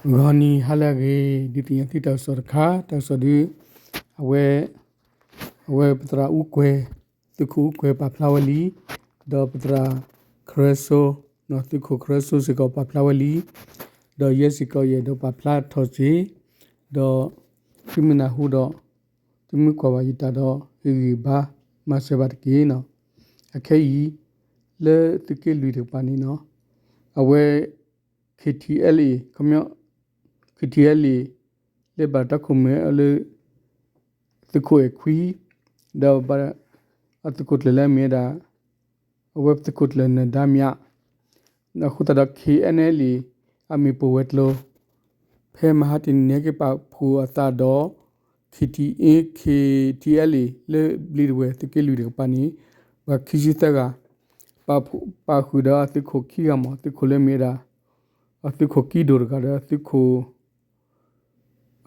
ဂီၤနံၤဟါလၢအဂ့ၤ, ဒုးသ့ၣ်ညါသုတၢ်ကစီၣ်တခါ, တၢ်ကစီၣ်ဒုး အဝဲ အဝဲပသရၣ်အူကွဲၤ, သုးခိၣ်အူကွဲၤပာ်ဖျါဝဲလံ, ဒီးပသရၣ်ခရၢစိ, သုးခိၣ်ခရၢစိစ့ၢ်ကီးပာ်ဖျါဝဲလံ, ဒီးယဲစ့ၢ်ကီးယအဲၣ်ဒိးပာ်ဖျါထီၣ်စ့ၢ်, ဒီးသုမ့ၢ်နၢ်ဟူဒီး သုမ့ၢ်ကွၢ်ဘၣ်ယတၢ်ဒီး ဟ့ၣ်ဂံၢ်ဘါမၤစၢၤဘၣ်တက့ၢ်နီၤ. အခဲအံၤ လၢသုးက့လွံၢ်တကပၤန့ၣ်နီၤ, အဝဲ KTLA ခီပညီ KTLA လၢဘၣ်တၢ်ခိၣ်မဲလၢ သုးခိၣ်အဲၣ်ခွံ, ဒီးဘၣ် အသုးခိၣ်ကျၢၢ်လၢအမ့ၢ်ဝဲဒၣ် အဝဲသုးခိၣ်ကျၢၢ်နၢၤဒါမၠး, အဃိသတးဒီး KNLA အမ့ၢ်ပိၢ်ဝဲၤကျိၤ ဖဲမဟါတနံၤန့ၣ် ဟဲက့ၤပာ်ဖှိၣ်အသးဒီး KTA KTLA လၢဘျံးဒဝဲၢ်သုးက့လွံၢ်တကပၤန့ၣ် ပှၤခံဆံသၢဂၤ ပာ်ဖှိၣ် ပာ်ဃုာ်ဒီးအသုးခိၣ်ခံဂၤမး, သုးခိၣ်လၢမ့ၢ်ဝဲဒၣ် အသုးခိၣ်ကံဒိၣ်တဂၤဒီးသုးခိၣ်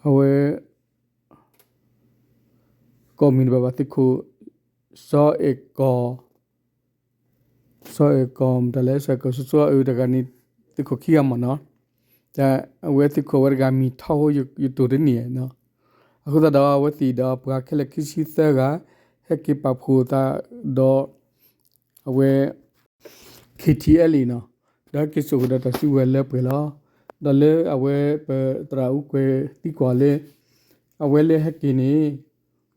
အဝဲ ကိးမံၤတဘၣ်ဘၣ် သုးခိၣ် စီၤအဲၣ်ကီၢ် စီၤအဲၣ်ကီၢ်မတၤလဲၣ် စီၤအဲၣ်ကီၢ်စိစိအအၢတဂၤန့ၣ် သုးခိၣ်ခံဂၤမးနီၤ, တၢ်အဝဲသုးခိၣ်ဝဲတဂၤမံၤထီၣ်ဟိယတိၢ်တန့ၢ်နီၤ, အဃိသတးဒီးအဝဲသ့ၣ်ဒီးပှၤခဲလၢာ်ခံဆံသၢဂၤ ဟဲက့ၤပာ်ဖှိၣ်အသးဒီး အဝဲ KTLA နီၤ, ဒီးဟဲက့ၤစိာ်ဃုာ်ဒီးတၢ်စုကဝဲၤလၢပှဲၤလီၤ. ဒီးလၢအဝဲပသရၣ်အူကွဲၤသံကွၢ်လၢ အဝဲလၢဟဲက့ၤန့ၣ်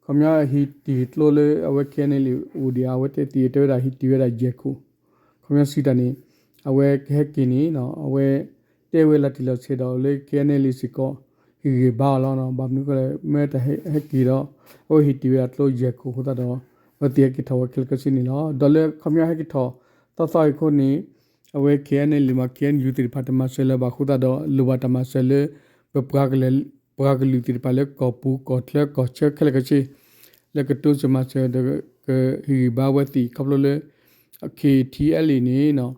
ခီပညီဟံးတံၢ်ကျိလၢအဝဲ KNLA အိၣ်ဒံးဧါ, အဝဲသ့ၣ်တဲဝဲဒၣ်ဟံးတံၢ်ဝဲဒၣ်ယဲၢ်ခိၣ်, ခီပညီစံးတၢ်န့ၣ် အဝဲကဟဲက့ၤန့ၣ် အဝဲတဲဝဲလီၤတံၢ်လီၤဆဲးဒီးလၢ KNLA စ့ၢ်ကီး ဟ့ၣ်ဂံၢ်ဘါအီၤလီၤ. ဘၣ်မနုၤဃိလဲၣ် မ့ၢ်တၢ်ဟဲက့ၤဒီး အဝဲဟံးတံၢ်ဝဲဒၣ်ကျိယဲၢ်ခိၣ်အဃိသတးဒီး အဝဲသ့ၣ်ဟဲက့ၤထီၣ်ဝဲခဲလၢာ်ခဲဆ့န့ၣ်လီၤ. ဒီးလၢခီပညီဟဲက့ၤထီၣ်သီသီအံၤအဃိန့ၣ် အဝဲ KNLA မ့ၢ် KNU သ့ၣ်တဖၣ်တမၤစၢၤလၢၤဘၣ်အဃိသတးဒီး လိၣ်ဘၣ်တၢ်မၤစၢၤလၢ ပပှၤကလုာ်သ့ၣ်တဖၣ်လၢကီၢ်ပူၤကီၢ်ချၢကီၢ်ဆၢခဲလၢာ်ခဲဆ့ လၢကတိစၢၤမၤစၢၤဒီးကဟ့ၣ်ဂံၢ်ဘါဝဲသ့ၣ်ခီဖျိလၢ KTLA န့ၣ်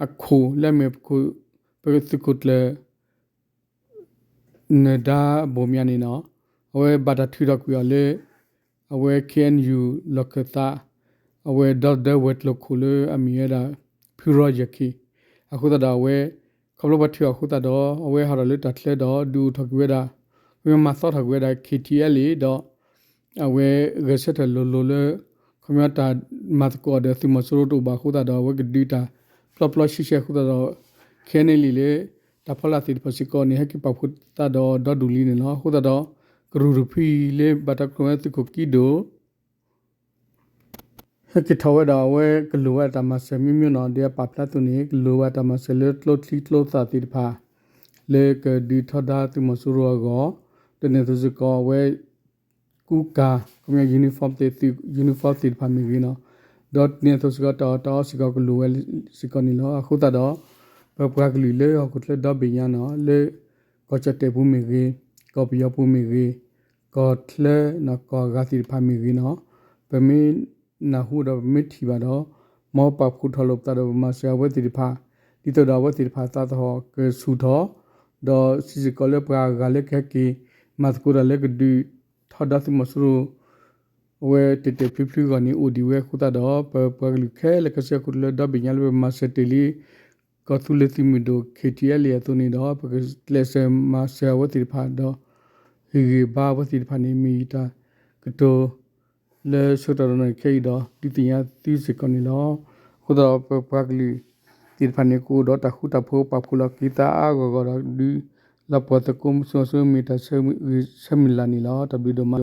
အခိၣ်လၢအမ့ၢ် ပသုးခိၣ်ကျၢၢ် နၢၤဒါဘိၣ်မၠးန့ၣ်နီၤ, အဝဲဘၣ်တၢ်ထုးထီၣ်ကွံာ်အီၤလၢ အဝဲ KNU လီၢ်ခၢၣ်သး အဝဲဒီသဒၢဝဲၤကျိၤခိၣ်လၢအမ့ၢ်ဝဲဒၣ် ဖုရီယဲၢ်ခ့ၣ်, အဃိသတးဒီးအဝဲ ခီဖျိပှၤထုးအီၤအဃိသတးဒီး အဝဲဟးထီၣ်လၢတၢ်ချၢဒီးဒုးအိၣ်ထီၣ်ကွံာ်ဝဲဒၣ် ခီပညီမၤသီထီၣ်ကွံာ်ဝဲဒၣ် KTLA ဒီး အဝဲဂဲၤဆၢထၢၣ်လိၤလိၤလၢ ခီပညီတၢ်မၤသကိးအီၤဒီးသုးမီၤစိရိၤတအိၣ်ဘၣ်အဃိသတးဒီး အဝဲကဒုးတၢ်ဖျီဖျီဆှဲဆှဲအဃိသတးဒီး KNLA လၢ တၢ်ဖီလာ်သ့ၣ်တဖၣ်စ့ၢ်ကီးန့ၣ် ဟဲက့ၤပာ်ဖှိၣ်သးဒီးဒီဒူၣ်လံန့ၣ်လီၤ. အဃိသတးဒီး ကရူၢ်တဖုလၢဘၣ်တၢ်ခိၣ်ဝဲသုးခိၣ်ကံဒိၣ် ဟဲက့ၤထီၣ်ဝဲဒီးအဝဲကလိၣ်ဝဲတၢ်မၤစၢၤမ့ၢ်မ့ၢ်နီၤ ဒ်အပာ်ဖျါအသိးန့ၣ် ကလိၣ်ဝဲတၢ်မၤစၢၤလၢကျိချံကျိသၣ်သ့ၣ်တဖၣ် လၢကဒုးထီဒါသုးမီၤစိရိၤအဂီၢ် ဒ်န့ၣ်အသိးစ့ၢ်ကီးအဝဲ ကူကၤ ခီပညီ uniform သ့ၣ် uniform သ့ၣ်တဖၣ်မ့ၢ်ဂ့ၤနီၤ, ဒီးဒ်န့ၣ်အသိးစ့ၢ်ကီးတၢ်အီၣ်တၢ်အီစ့ၢ်ကီးကလိၣ်ဝဲစ့ၢ်ကီးန့ၣ်လီၤ. အဃိသတးဒီး ပပှၤကလုာ်လၢဟီၣ်ခိၣ်ချၢဒီဘ့ၣ်ညါနီၤ လၢ ကီၢ်ကၠီၣ်တဲၣ်ပူၤမ့ၢ်ဂ့ၤ, ကီၢ်ပယီၤပူၤမ့ၢ်ဂ့ၤ, ကီၢ်ချၢ ကီၢ်အဂၤသ့ၣ်တဖၣ်မ့ၢ်ဂ့ၤနီၤ, ပမ့ၢ်နၢ်ဟူဒီးပမ့ၢ်ထံၣ်ဘၣ်ဒီး မ်ပာ်ဖှိၣ်ထီၣ်လိာ်ပသးဒီးပမၤစၢၤအဝဲသ့ၣ်တဖၣ် ဒ်သိးဒီးအဝဲသ့ၣ်တဖၣ်သးသဟီၣ်ကဆူၣ်ထီၣ်, ဒီးစံးစ့ၢ်ကီးလၢပှၤအဂၤလၢကဟဲက့ၤ မၤသကိးတၢ်လၢကဒုးထီဒါသုးမီၤစိရိၤ အဝဲတဲာ်တဲာ်ဖျုးဖျုးအဂီၢ်န့ၣ် အိၣ်ဒံးဝဲအဃိသတးဒီး ပပှၤကလုာ်ခဲလၢာ်ခဲဆ့အခိၣ်လၢဒီဘ့ၣ်ညါလၢပမၤစၢၤတ့ၢ်လံ ကီၢ်သူလ့ၤသုးမုၢ်ဒိၣ် KTLA အသိးန့ၣ်ဒီး ပကကျဲးစၢးမၤစၢၤအဝဲသ့ၣ်တဖၣ်ဒီး ဟ့ၣ်ဂံၢ်ဘါအဝဲသ့ၣ်တဖၣ်န့ၣ် မ့ၢ်ယတၢ်ကတိၤ လၢဆၢကတီၢ်ဒီးခဲအံၤဒီး ဒုးသ့ၣ်ညါသုစ့ၢ်ကီးန့ၣ်လီၤ. အဃိသတးဒီး ပပှၤကလုာ်သ့ၣ်တဖၣ်န့ၣ် ကအိၣ်ဒီးတၢ်ဃူတၢ်ဖိး ပာ်ဖှိၣ်လီၤက့ၤသးအါအါဂီၢ်ဂီၢ်ဒီး ဒုးလီၤပှီၢ်သကိးမုၢ်စိၤစိၤမ့ၢ်တၢ်ဆၢမုၢ်လၢ်န့ၣ်လီၤ. တၢ်ဘျုးဒိၣ်မး